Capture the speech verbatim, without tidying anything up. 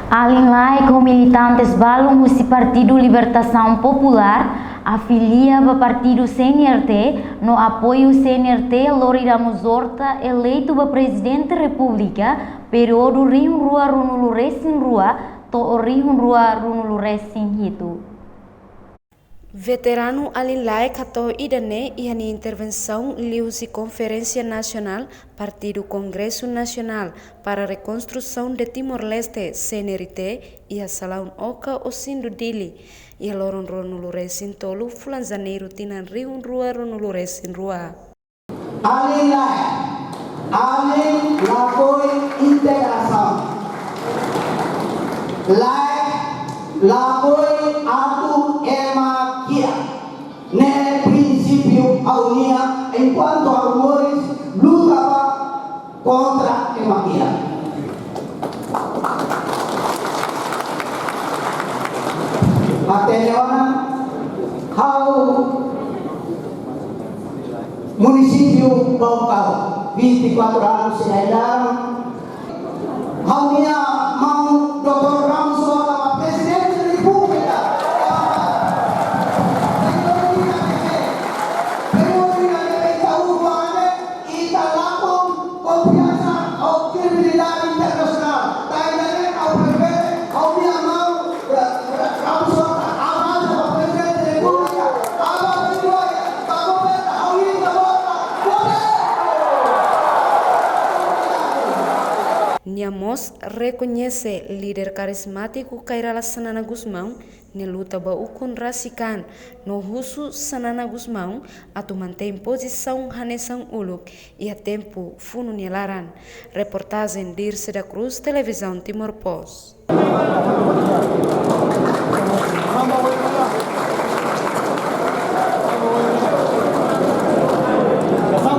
Alin laek ho militantes balun husi Partidu Libertasaun Populár, afilia ba partidu C N R T, no apoiu C N R T lori Ramos Horta eleitu ba Prezidente Repúblika, períodu rihun rua ruanulu resin rua to'o rihun rua ruanulu resin hitu. Veteranu alin laek hato'o ida-ne'e iha nia intervensaun liuhusi Konferénsia Nasionál Partidu Kongresu Nasionál para Rekonstrusaun de Timor-Leste, C N R T, iha Salaun Oka, Osindu, Dili, iha loron ruanulu resin tolu fulan Janeiru tinan rihun rua ruanulu resin rua. Alin laek, alin lakohi integrasaun. Laek lakohi atu ema kiak. Ne'e prinsípiu ha'u-nian enkuantu ha'u moris luta ba kontra ema kiak. Hatene ona, ha'u munisípiu Baucau, vinte e quatro anos se haidaram. Ha'u-nia maun Doutór Ramos Horta mak Prezidente Repúblika. Ita lakon konfiansa ho kredibilidade internasionál. Tanba ne'e ha'u prefere ha'u-nia maun, eh, eh, Ramos Horta avansa ba Prezidente Repúblika. Avansa ba governu, ha'u-nia vota. Nia mós rekoñese líder karizmátiku Kay Rala Xanana Gusmão, nia luta ba ukun rasik an, no husu Xanana Gusmão atu mantein pozisaun hanesan uluk iha tempu funu nia laran. Reportajen Dirce da Cruz, Televizaun Timor Post.